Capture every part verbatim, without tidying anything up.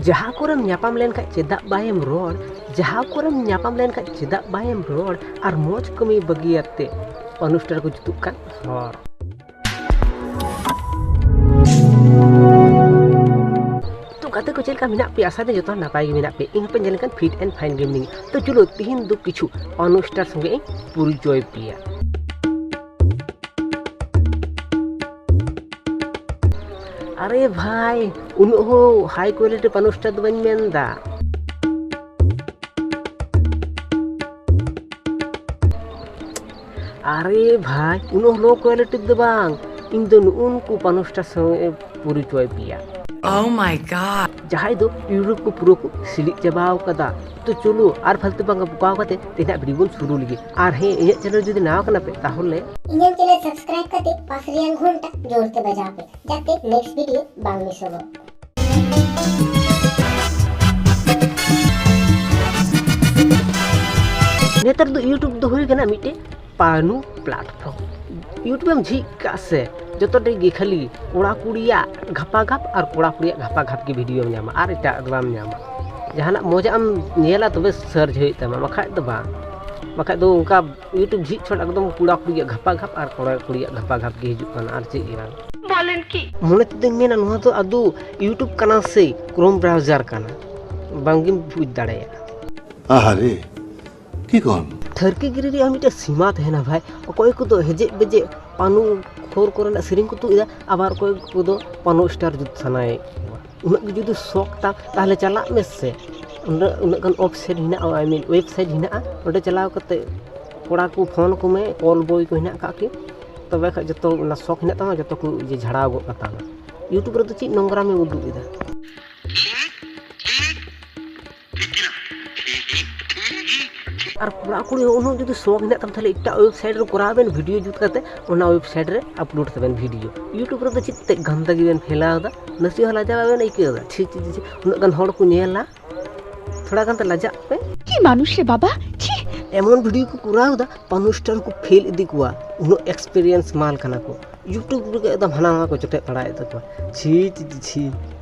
ᱡᱟᱦᱟᱸ ᱠᱚᱨᱮᱢ ᱧᱟᱯᱟᱢ ᱞᱮᱱᱠᱷᱟᱡ ᱪᱮᱫᱟᱜ ᱵᱟᱭᱮᱢ ᱨᱚᱲ? ᱡᱟᱦᱟᱸ ᱠᱚᱨᱮᱢ ᱧᱟᱯᱟᱢ ᱞᱮᱱᱠᱷᱟᱡ ᱪᱮᱫᱟᱜ ᱵᱟᱭᱮᱢ ᱨᱚᱲ? ᱟᱨ ᱢᱚᱡᱽ ᱠᱟᱹᱢᱤ ᱵᱟᱹᱜᱤᱭᱟᱛᱮ ᱚᱱᱩᱥᱴᱷᱟᱱ ᱠᱚ ᱡᱩᱛᱩᱜ ᱠᱟᱱ ᱦᱚᱲ᱾ ᱛᱚ ᱜᱟᱛᱮ ᱠᱚ, ᱪᱮᱫ ᱞᱮᱠᱟ ᱢᱮᱱᱟᱜ ᱯᱮᱭᱟ? ᱟᱥᱟ ᱫᱚ ᱡᱚᱛᱚ ᱦᱚᱲ ᱱᱟᱯᱟᱭ ᱜᱮ ᱢᱮᱱᱟᱜ ᱯᱮᱭᱟ᱾ ᱤᱧ ᱦᱚᱸᱯᱮ ᱧᱮᱞ ᱞᱮᱱᱠᱷᱟᱱ fit and fine ᱜᱮ ᱢᱤᱱᱟᱹᱧᱟ᱾ ᱛᱚ ᱪᱚᱞᱚ, ᱛᱤᱦᱤᱧ ᱫᱚ ᱠᱤᱪᱷᱩ ᱚᱱᱩᱥᱴᱷᱟᱱ ᱥᱚᱸᱜᱮ ᱤᱧ ᱯᱚᱨᱤᱪᱚᱭ ᱯᱮᱭᱟ᱾ ᱟᱨᱮ ᱵᱷᱟᱭ, ᱩᱱᱟᱹᱜ ᱦᱚᱸ high quality ᱯᱟᱱᱩᱥᱴᱟ ᱫᱚ ᱵᱟᱹᱧ ᱢᱮᱱ ᱫᱟ᱾ ᱟᱨᱮ ᱵᱷᱟᱭ, ᱩᱱᱟᱹᱜ low quality ᱫᱚ ᱵᱟᱝ, ᱤᱧ ᱫᱚ ᱱᱩᱜᱼᱩ ᱱᱩᱠᱩ ᱯᱟᱱᱩᱥᱴᱟ ᱥᱚᱸᱜᱮ ᱯᱚᱨᱤᱪᱚᱭ ᱯᱮᱭᱟ᱾ Oh my God! ᱡᱟᱦᱟᱸᱭ ᱫᱚ YouTube ᱠᱚ ᱯᱩᱨᱟᱹ ᱠᱚ ᱥᱤᱞᱤᱡ ᱪᱟᱵᱟᱣ ᱠᱟᱫᱟ᱾ ᱛᱚ ᱪᱚᱞᱚ, ᱟᱨ ᱯᱷᱟᱞᱛᱩ ᱵᱟᱝ ᱵᱚᱠᱟᱣ ᱠᱟᱛᱮ ᱛᱮᱦᱮᱧᱟᱜ video ᱵᱚᱱ ᱥᱩᱨᱩ ᱞᱮᱜᱮ᱾ ᱟᱨ ᱦᱮᱸ, ᱤᱧᱟᱹᱜ channel ᱡᱩᱫᱤ ᱱᱟᱣᱟ ᱠᱟᱱᱟ ᱯᱮ, ᱛᱟᱦᱚᱞᱮ ᱤᱧᱟᱹᱜ channel subscribe ᱠᱟᱛᱮ ᱯᱟᱥ ᱨᱮᱭᱟᱜ ᱜᱷᱚᱱᱴᱟ ᱡᱳᱨ ᱛᱮ ᱵᱟᱡᱟᱣ ᱯᱮ, ᱡᱟᱛᱮ next video ᱵᱟᱝ ᱢᱤᱥᱚᱜᱚᱜ᱾ ᱱᱮᱛᱟᱨ ᱫᱚ YouTube ᱫᱚ ᱦᱩᱭ ᱠᱟᱱᱟ ᱢᱤᱫᱴᱮᱡ ᱯᱟᱱᱩ platform᱾ YouTube ᱮᱢ ᱡᱷᱤᱡ ᱠᱟᱜ ᱥᱮ, ᱡᱚᱛᱚ ᱴᱷᱮᱡ ᱜᱮ ᱠᱷᱟᱹᱞᱤ ᱠᱚᱲᱟ ᱠᱩᱲᱤᱭᱟᱜ ᱜᱷᱟᱯᱟ ᱜᱷᱟᱯ ᱟᱨ ᱠᱚᱲᱟ ᱠᱩᱲᱤᱭᱟᱜ ᱜᱷᱟᱯᱟ ᱜᱷᱟᱯ ᱜᱮ video ᱮᱢ ᱧᱟᱢᱟ, ᱟᱨ ᱮᱴᱟᱜ ᱫᱚ ᱵᱟᱢ ᱧᱟᱢᱟ᱾ ᱡᱟᱦᱟᱱᱟᱜ ᱢᱚᱡᱟᱜ ᱮᱢ ᱧᱮᱞᱟ ᱛᱚᱵᱮ search ᱦᱩᱭᱩᱜ ᱛᱟᱢᱟ, ᱵᱟᱠᱷᱟᱡ ᱫᱚ ᱵᱟᱝ, ᱵᱟᱠᱷᱟᱡ ᱫᱚ ᱚᱱᱠᱟ YouTube ᱡᱷᱤᱡ ᱪᱷᱚᱴ ᱮᱠᱫᱚᱢ ᱠᱚᱲᱟ ᱠᱩᱲᱤᱭᱟᱜ ᱜᱷᱟᱯᱟ ᱜᱷᱟᱯ ᱟᱨ ᱠᱚᱲᱟ ᱠᱩᱲᱤᱭᱟᱜ ᱜᱷᱟᱯᱟ ᱜᱷᱟᱯ ᱜᱮ ᱦᱤᱡᱩᱜ ᱠᱟᱱᱟ, ᱟᱨ ᱪᱮᱫ ᱜᱮ ᱵᱟᱝ᱾ ᱵᱚᱞᱮᱱ ᱠᱤ? ᱢᱚᱱᱮ ᱛᱮᱫᱚᱧ ᱢᱮᱱᱟ ᱱᱚᱣᱟ ᱫᱚ ᱟᱫᱚ YouTube ᱠᱟᱱᱟ ᱥᱮ Chrome browser ᱠᱟᱱᱟ, ᱵᱟᱝᱜᱮᱢ ᱵᱩᱡᱽ ᱫᱟᱲᱮᱭᱟᱜᱼᱟ᱾ ᱟᱦᱟᱨᱮ, ᱠᱤ ᱠᱚᱱ? ᱴᱷᱟᱹᱨᱠᱤ ᱜᱤᱨᱤ ᱨᱮᱭᱟᱜ ᱢᱤᱫᱴᱮᱱ ᱥᱤᱢᱟ ᱛᱟᱦᱮᱱᱟ ᱵᱷᱟᱭ᱾ ᱚᱠᱚᱭ ᱠᱚᱫᱚ ᱦᱮᱡᱮᱡ ᱵᱮᱡᱮᱡ ᱯᱟᱱᱩ ᱠᱷᱚᱨ ᱠᱚᱨᱮᱱᱟᱜ ᱥᱮᱨᱮᱧ ᱠᱚ ᱛᱩᱫ ᱮᱫᱟ, ᱟᱵᱟᱨ ᱚᱠᱚᱭ ᱠᱚᱫᱚ ᱯᱟᱱᱩ star ᱡᱩᱛ ᱥᱟᱱᱟᱭᱮᱫ ᱠᱚᱣᱟ᱾ ᱩᱱᱟᱹᱜ ᱜᱮ ᱡᱩᱫᱤ ᱥᱚᱠ ᱛᱟᱢ, ᱛᱟᱦᱚᱞᱮ ᱪᱟᱞᱟᱜ ᱢᱮ ᱥᱮ᱾ ᱚᱸᱰᱮ ᱩᱱᱟᱹᱜ ᱜᱟᱱ website ᱦᱮᱱᱟᱜᱼᱟ, I mean website ᱦᱮᱱᱟᱜᱼᱟ, ᱚᱸᱰᱮ ᱪᱟᱞᱟᱣ ᱠᱟᱛᱮ ᱠᱚᱲᱟ ᱠᱚ ᱯᱷᱳᱱ ᱟᱠᱚ ᱢᱮ, call boy ᱠᱚ ᱦᱮᱱᱟᱜ ᱠᱟᱜ ᱠᱤ, ᱛᱚᱵᱮ ᱠᱷᱟᱡ ᱡᱚᱛᱚ ᱚᱱᱟ ᱥᱚᱠ ᱦᱮᱱᱟᱜ ᱛᱟᱢᱟ, ᱡᱚᱛᱚ ᱠᱚ ᱤᱭᱟᱹ ᱡᱷᱟᱲᱟᱣ ᱜᱚᱫ ᱠᱟᱛᱟᱢᱟ᱾ YouTube ᱨᱮᱫᱚ ᱪᱮᱫ ᱱᱚᱝᱨᱟᱢ ᱩᱫᱩᱜ ᱮᱫᱟ? ᱟᱨ ᱠᱚᱲᱟ ᱠᱩᱲᱤ ᱦᱚᱸ ᱩᱱᱟᱹᱜ ᱡᱩᱫᱤ ᱥᱚᱠ ᱦᱮᱱᱟᱜ ᱛᱟᱢ, ᱛᱟᱦᱞᱮ ᱮᱴᱟᱜ website ᱨᱮ ᱠᱚᱨᱟᱣ ᱵᱮᱱ, video ᱡᱩᱛ ᱠᱟᱛᱮ ᱚᱱᱟ website ᱨᱮ upload ᱛᱟᱵᱮᱱ video᱾ YouTube ᱨᱮᱫᱚ ᱪᱮᱫ ᱛᱮ ᱜᱟᱱᱫᱟ ᱜᱮᱵᱮᱱ ᱯᱷᱮᱞᱟᱣ ᱮᱫᱟ, ᱱᱟᱥᱮ ᱦᱚᱸ ᱞᱟᱡᱟᱣ ᱵᱟᱵᱮᱱ ᱟᱹᱭᱠᱟᱹᱣ ᱮᱫᱟ? ᱪᱷᱤ, ᱪᱷᱤ, ᱪᱷᱤ, ᱪᱷᱤ, ᱩᱱᱟᱹᱜ ᱜᱟᱱ ᱦᱚᱲ ᱠᱚ ᱧᱮᱞᱟ, ᱛᱷᱚᱲᱟ ᱜᱟᱱ ᱛᱮ ᱞᱟᱡᱟᱜ ᱯᱮ᱾ কি মানুষ রে বাবা, ছি। ᱮᱢᱚᱱ video ᱠᱚ ᱠᱚᱨᱟᱣ ᱮᱫᱟ, ᱯᱟᱱᱩ star ᱠᱚ ᱯᱷᱮᱞ ᱤᱫᱤ ᱠᱚᱣᱟ, ᱩᱱᱟᱹᱜ experience ᱢᱟᱞ ᱠᱟᱱᱟ ᱠᱚ᱾ YouTube ᱨᱮᱜᱮ ᱮᱠᱫᱚᱢ ᱦᱟᱱᱟ ᱱᱟᱣᱟ ᱠᱚ ᱡᱚᱴᱮᱫ ᱵᱟᱲᱟᱭᱮᱫ ᱛᱟᱠᱚᱣᱟ᱾ ᱪᱷᱤ, ᱪᱷᱤ, ᱪᱷᱤ, ᱪᱷᱤ᱾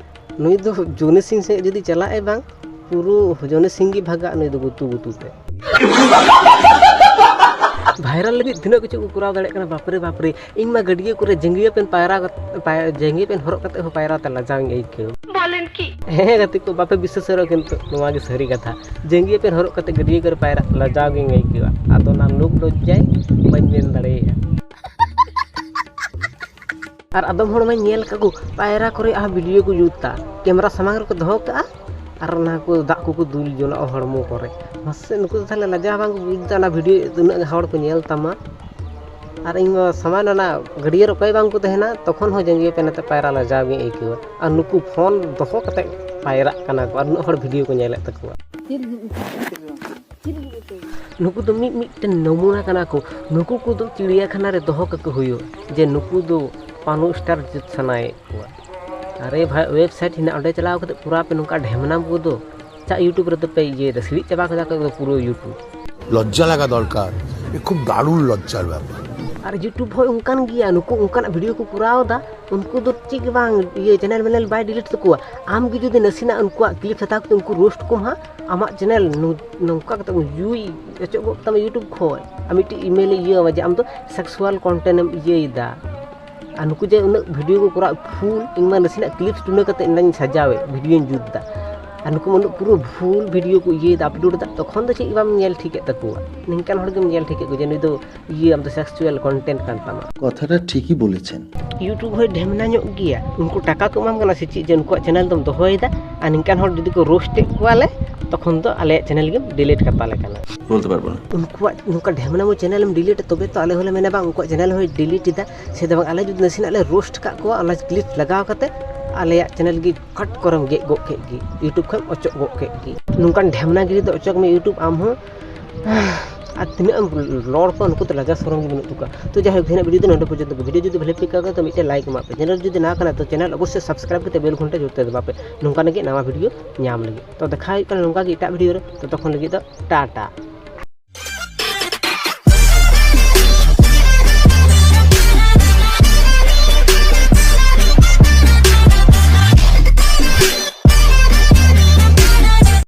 ᱱᱩᱭ ᱫᱚ ᱡᱚᱱᱤ ᱥᱤᱝ ᱥᱮᱫ ᱡᱩᱫᱤ ᱪᱟᱞᱟᱜ ᱮ ᱵᱟᱝ, ᱯᱩᱨᱟᱹ ᱡᱚᱱᱤ ᱥᱤᱝ ᱜᱮ ᱵᱷᱟᱜᱟᱜ ᱱᱩᱭ ᱫᱚ ᱜᱩᱛᱩ ᱜᱩᱛᱩ ᱛᱮ᱾ ᱵᱷᱟᱭᱨᱟᱞ ᱞᱟᱹᱜᱤᱫ ᱛᱤᱱᱟᱹᱜ ᱠᱤᱪᱷᱩ ᱠᱚ ᱠᱚᱨᱟᱣ ᱫᱟᱲᱮᱭᱟᱜ ᱠᱟᱱᱟ, ᱵᱟᱯᱨᱮ ᱵᱟᱯᱨᱮ᱾ ᱤᱧ ᱢᱟ ᱜᱟᱹᱰᱭᱟᱹ ᱠᱚᱨᱮ ᱡᱟᱸᱜᱤᱭᱟᱹ ᱯᱮᱱ ᱯᱟᱭᱨᱟ ᱠᱟᱛ-, ᱯᱟᱭ-, ᱡᱟᱸᱜᱤᱭᱟᱹ ᱯᱮᱱ ᱦᱚᱨᱚᱜ ᱠᱟᱛᱮ ᱦᱚᱸ ᱯᱟᱭᱨᱟ ᱛᱮ ᱞᱟᱡᱟᱣ ᱤᱧ ᱟᱹᱭᱠᱟᱹᱣ᱾ ᱵᱚᱞᱮᱱ ᱠᱤ? ᱦᱮᱸ ᱜᱟᱛᱮ ᱠᱚ, ᱵᱟᱯᱮ ᱵᱤᱥᱥᱟᱹᱥᱚᱜ ᱨᱮᱦᱚᱸ ᱠᱤᱱᱛᱩ ᱱᱚᱣᱟ ᱜᱮ ᱥᱟᱹᱨᱤ ᱠᱟᱛᱷᱟ᱾ ᱡᱟᱸᱜᱤᱭᱟᱹ ᱯᱮᱱ ᱦᱚᱨᱚᱜ ᱠᱟᱛᱮ ᱜᱟᱹᱰᱭᱟᱹ ᱠᱚᱨᱮ ᱯᱟᱭᱨᱟ ᱞᱟᱡᱟᱣ ᱜᱤᱧ ᱟᱹᱭᱠᱟᱹᱣᱟ᱾ ᱟᱫᱚ ᱚᱱᱟ ᱞᱳᱠ ᱞᱚᱡᱡᱟᱭ ᱵᱟᱹᱧ ᱢᱮᱱ ᱫᱟᱲᱮᱭᱟᱜᱼᱟ᱾ ᱟᱨ ᱟᱫᱚᱢ ᱦᱚᱲ ᱢᱟᱧ ᱧᱮᱞ ᱠᱟᱠᱚ ᱯᱟᱭᱨᱟ ᱠᱚᱨᱮ ᱟᱨ ᱵᱷᱤᱰᱤᱭᱳ ᱠᱚ ᱡᱩᱛᱟ, ᱠᱮᱢᱮᱨᱟ ᱥᱟᱢᱟᱝ ᱨᱮᱠᱚ ᱫᱚᱦᱚ ᱠᱟᱜᱼᱟ ᱟᱨ ᱚᱱᱟ ᱠᱚ ᱫᱟᱜ ᱠᱚᱠᱚ ᱫᱩᱞ ᱡᱚᱱᱟᱜᱼᱟ ᱦᱚᱲᱢᱚ ᱠᱚᱨᱮ᱾ ᱢᱟᱥᱮ ᱱᱩᱠᱩ ᱫᱚ ᱛᱟᱦᱞᱮ ᱞᱟᱡᱟᱣ ᱵᱟᱝ ᱠᱚ ᱵᱩᱡᱽ ᱮᱫᱟ? ᱚᱱᱟ ᱵᱷᱤᱰᱤᱭᱳ ᱛᱤᱱᱟᱹᱜ ᱦᱚᱲ ᱠᱚ ᱧᱮᱞ ᱛᱟᱢᱟ᱾ ᱟᱨ ᱤᱧ ᱢᱟ ᱥᱟᱢᱟᱱ ᱚᱱᱟ ᱜᱟᱹᱰᱭᱟᱹ ᱨᱮ ᱚᱠᱚᱭ ᱵᱟᱝ ᱠᱚ ᱛᱟᱦᱮᱱᱟ, ᱛᱚᱠᱷᱚᱱ ᱦᱚᱸ ᱡᱟᱸᱜᱤᱭᱟᱹ ᱯᱮᱱ ᱟᱛᱮ ᱯᱟᱭᱨᱟ ᱞᱟᱡᱟᱣ ᱜᱤᱧ ᱟᱹᱭᱠᱟᱹᱣᱟ᱾ ᱟᱨ ᱱᱩᱠᱩ ᱯᱷᱳᱱ ᱫᱚᱦᱚ ᱠᱟᱛᱮ ᱯᱟᱭᱨᱟᱜ ᱠᱟᱱᱟ ᱠᱚ ᱟᱨ ᱩᱱᱟᱹᱜ ᱦᱚᱲ ᱵᱷᱤᱰᱤᱭᱳ ᱠᱚ ᱧᱮᱞᱮᱫ ᱛᱟᱠᱚᱣᱟ᱾ ᱱᱩᱠᱩ ᱫᱚ ᱢᱤᱫ ᱢᱤᱫᱴᱮᱱ ᱱᱚᱢᱩᱱᱟ ᱠᱟᱱᱟ ᱠᱚ᱾ ᱱᱩᱠᱩ ᱠᱚᱫᱚ ᱪᱤᱲᱤᱭᱟᱠᱷᱟᱱᱟ ᱨᱮ ᱫᱚᱦᱚ ᱠᱟᱠᱚ ᱦᱩᱭᱩᱜᱼᱟ, ᱡᱮ ᱱᱩᱠᱩ ᱫᱚ ᱯᱟᱱᱩ ᱥᱴᱟᱨ ᱡᱩᱛ ᱥᱟᱱᱟᱭᱮᱫ ᱠᱚᱣᱟ᱾ ᱟᱨᱮ ᱵᱷᱟᱭ, ᱣᱮᱵᱥᱟᱭᱤᱴ ᱦᱮᱱᱟᱜᱼᱟ, ᱚᱸᱰᱮ ᱪᱟᱞᱟᱣ ᱠᱟᱛᱮ ᱯᱩᱨᱟ ᱯᱮ ᱱᱚᱝᱠᱟ ᱰᱷᱮᱢᱱᱟᱢ ᱠᱚᱫᱚ ᱪᱟᱜ YouTube ᱨᱮᱫᱚ ᱯᱮ ᱤᱭᱟᱹᱭᱮᱫᱟ, ᱥᱤᱲᱤᱡ ᱪᱟᱵᱟ ᱠᱮᱫᱟ ᱠᱚ ᱮᱠᱫᱚᱢ ᱯᱩᱨᱟᱹ YouTube᱾ লজ্জা লাগা দরকার। এ খুব দারুণ লজ্জার ব্যাপার। ᱟᱨ YouTube ᱦᱚᱸ ᱚᱱᱠᱟᱱ ᱜᱮᱭᱟ, ᱱᱩᱠᱩ ᱚᱱᱠᱟᱱᱟᱜ ᱵᱷᱤᱰᱤᱭᱳ ᱠᱚ ᱠᱚᱨᱟᱣ ᱮᱫᱟ, ᱩᱱᱠᱩ ᱫᱚ ᱪᱮᱫ ᱜᱮ ᱵᱟᱝ, ᱤᱭᱟᱹ ᱪᱮᱱᱮᱞ ᱢᱮᱱᱮᱞ ᱵᱟᱭ ᱰᱤᱞᱤᱴ ᱛᱟᱠᱚᱣᱟ᱾ ᱟᱢ ᱜᱮ ᱡᱩᱫᱤ ᱱᱟᱥᱮᱱᱟᱜ ᱩᱱᱠᱩᱣᱟᱜ ᱠᱞᱤᱯ ᱦᱟᱛᱟᱣ ᱠᱟᱛᱮ ᱩᱱᱠᱩ ᱨᱳᱥᱴ ᱠᱚᱢ ᱦᱟᱸᱜ, ᱟᱢᱟᱜ ᱪᱮᱱᱮᱞ ᱱᱚ-, ᱱᱚᱝᱠᱟ ᱠᱟᱛᱮ ᱩᱭᱩᱭ ᱚᱪᱚᱜ ᱜᱚᱫ ᱛᱟᱢᱟ YouTube ᱠᱷᱚᱱ᱾ ᱟᱨ ᱢᱤᱫᱴᱤᱡ ᱤᱢᱮᱞ ᱮ ᱤᱭᱟᱹ ᱟᱢᱟ ᱡᱮ ᱟᱢ ᱫᱚ ᱥᱮᱠᱥᱩᱣᱟᱞ ᱠᱚᱱᱴᱮᱱᱴ ᱮᱢ ᱤᱭᱟᱹᱭᱮᱫᱟ᱾ ᱟᱨ ᱱᱩᱠᱩ ᱡᱮ ᱩᱱᱟᱹᱜ ᱵᱷᱤᱰᱤᱭᱳ ᱠᱚ ᱠᱚᱨᱟᱣ ᱯᱷᱩᱞ, ᱤᱧ ᱢᱟ ᱱᱟᱥᱮᱱᱟᱜ ᱠᱞᱤᱯ ᱴᱩᱱᱟᱹ ᱠᱟᱛᱮ ᱤᱧ ᱥᱟᱡᱟᱣᱮᱫ, ᱵᱷᱤᱰᱤᱭᱳᱧ ᱡᱩᱛ ᱮᱫᱟ᱾ ᱟᱨ ᱱᱩᱠᱩ ᱩᱱᱟᱹᱜ ᱯᱩᱨᱟᱹ ᱯᱷᱩᱞ ᱵᱷᱤᱰᱤᱭᱳ ᱠᱚ ᱤᱭᱟᱹᱭᱮᱫᱟ, ᱟᱯᱞᱳᱰ ᱮᱫᱟ, ᱛᱚᱠᱷᱚᱱ ᱫᱚ ᱪᱮᱫ ᱜᱮ ᱵᱟᱢ ᱧᱮᱞ ᱴᱷᱤᱠᱮᱫ ᱛᱟᱠᱚᱣᱟ᱾ ᱱᱤᱝᱠᱟᱱ ᱦᱚᱲ ᱜᱮᱢ ᱧᱮᱞ ᱴᱷᱤᱠᱮᱫ ᱠᱚᱣᱟ ᱡᱮ ᱱᱩᱭ ᱫᱚ ᱤᱭᱟᱹ, ᱟᱢ ᱫᱚ ᱥᱮᱠᱥᱩᱣᱟᱞ ᱠᱚᱱᱴᱮᱱᱴ ᱠᱟᱱ ᱛᱟᱢᱟ᱾ কথাটা ঠিকই বলেছেন। YouTube ᱦᱚᱸᱭ ᱰᱷᱮᱢᱱᱟ ᱧᱚᱜ ᱜᱮᱭᱟ᱾ ᱩᱱᱠᱩ ᱴᱟᱠᱟ ᱠᱚ ᱮᱢᱟᱢ ᱠᱟᱱᱟ ᱥᱮ ᱪᱮᱫ ᱡᱮ ᱩᱱᱠᱩᱣᱟᱜ ᱪᱮᱱᱮᱞ ᱫᱚᱢ ᱫᱚᱦᱚᱭᱮᱫᱟ? ᱟᱨ ᱱᱤᱝᱠᱟᱱ ᱦᱚᱲ ᱡᱩᱫᱤ ᱠᱚ ᱨᱳᱥᱴ ᱮᱫ ᱠᱚᱣᱟᱞᱮ, ᱛᱚᱠᱷᱚᱱ ᱫᱚ ᱟᱞᱮᱭᱟᱜ ᱪᱮᱱᱮᱞ ᱜᱮᱢ ᱰᱤᱞᱤᱴ ᱠᱟᱛᱟ ᱞᱮ ᱠᱟᱱᱟ᱾ বলতে পারবো না। ᱩᱱᱠᱩᱣᱟᱜ ᱱᱚᱝᱠᱟ ᱰᱷᱮᱢᱱᱟ ᱢᱚ ᱪᱮᱱᱮᱞ ᱮᱢ ᱰᱤᱞᱤᱴ, ᱛᱚᱵᱮ ᱛᱚ ᱟᱞᱮ ᱦᱚᱸᱞᱮ ᱢᱮᱱᱟ ᱵᱟᱝ ᱩᱱᱠᱩᱣᱟᱜ ᱪᱮᱱᱮᱞ ᱦᱚᱸᱭ ᱰᱤᱞᱤᱴ ᱮᱫᱟ, ᱥᱮ ᱫᱚ ᱵᱟᱝ ᱟᱞᱮ ᱡᱩᱫᱤ ᱱᱟᱥᱮᱱᱟᱜ ᱞᱮ ᱨᱳᱥᱴ ᱠᱟᱜ ᱠᱚᱣᱟ ᱚᱱᱟ ᱠᱞᱤᱯ ᱞᱟᱜᱟᱣ ᱠᱟᱛᱮ ᱟᱞᱮᱭᱟᱜ ᱪᱮᱱᱮᱞ ᱜᱮ ᱠᱟᱴ ᱠᱚᱨᱮᱢ ᱜᱮᱫ ᱜᱚᱫ ᱠᱮᱫ ᱜᱮ, YouTube ᱠᱷᱚᱱ ᱮᱢ ᱚᱪᱚᱜ ᱜᱚᱫ ᱠᱮᱫ ᱜᱮ᱾ ᱱᱚᱝᱠᱟᱱ ᱰᱷᱮᱢᱱᱟᱜᱤᱨᱤ ᱫᱚ ᱚᱪᱚᱜ ᱢᱮ YouTube ᱟᱢ ᱦᱚᱸ᱾ ᱟᱨ ᱛᱤᱱᱟᱹᱜ ᱮᱢ ᱨᱚᱲ ᱠᱚᱣᱟ, ᱱᱩᱠᱩ ᱫᱚ ᱞᱟᱡᱟ ᱥᱚᱨᱚᱢ ᱜᱮ ᱵᱟᱹᱱᱩᱜ ᱛᱟᱠᱚᱣᱟ᱾ ᱛᱚ ᱡᱟᱭᱦᱳᱠ, ᱛᱮᱦᱮᱧᱟᱜ ᱵᱷᱤᱰᱤᱭᱳ ᱫᱚ ᱱᱚᱰᱮ ᱯᱚᱨᱡᱚᱱᱛᱚ ᱜᱮ᱾ ᱵᱷᱤᱰᱤᱭᱳ ᱡᱩᱫᱤ ᱵᱷᱟᱞᱮ ᱯᱮ ᱟᱹᱭᱠᱟᱹᱣ ᱠᱮᱫᱟ ᱛᱚ ᱢᱤᱫᱴᱮᱱ ᱞᱟᱭᱤᱠ ᱮᱢᱟᱜ ᱯᱮ᱾ ᱪᱮᱱᱮᱞ ᱡᱩᱫᱤ ᱱᱟᱣᱟ ᱠᱟᱱᱟ ᱛᱚ ᱪᱮᱱᱮᱞ ᱚᱵᱚᱥᱥᱳᱭ ᱥᱟᱵᱥᱠᱨᱟᱭᱤᱵ ᱠᱟᱛᱮ ᱵᱮᱞ ᱜᱷᱚᱱᱴᱟ ᱡᱳᱨ ᱛᱮ ᱫᱟᱵᱟᱣ ᱯᱮ, ᱱᱚᱝᱠᱟᱱᱟᱜ ᱜᱮ ᱱᱟᱣᱟ ᱵᱷᱤᱰᱤᱭᱳ ᱧᱟᱢ ᱞᱟᱹᱜᱤᱫ᱾ ᱛᱚ ᱫᱮᱠᱷᱟ ᱦᱩᱭᱩᱜ ᱠᱟᱱᱟ ᱱᱚᱝᱠᱟ ᱜᱮ ᱮᱴᱟᱜ ᱵᱷᱤᱰᱤᱭᱳ ᱨᱮ, ᱛᱚᱛᱚᱠᱷᱚᱱ ᱞᱟᱹᱜᱤᱫ ᱫᱚ ᱴᱟᱴᱟ᱾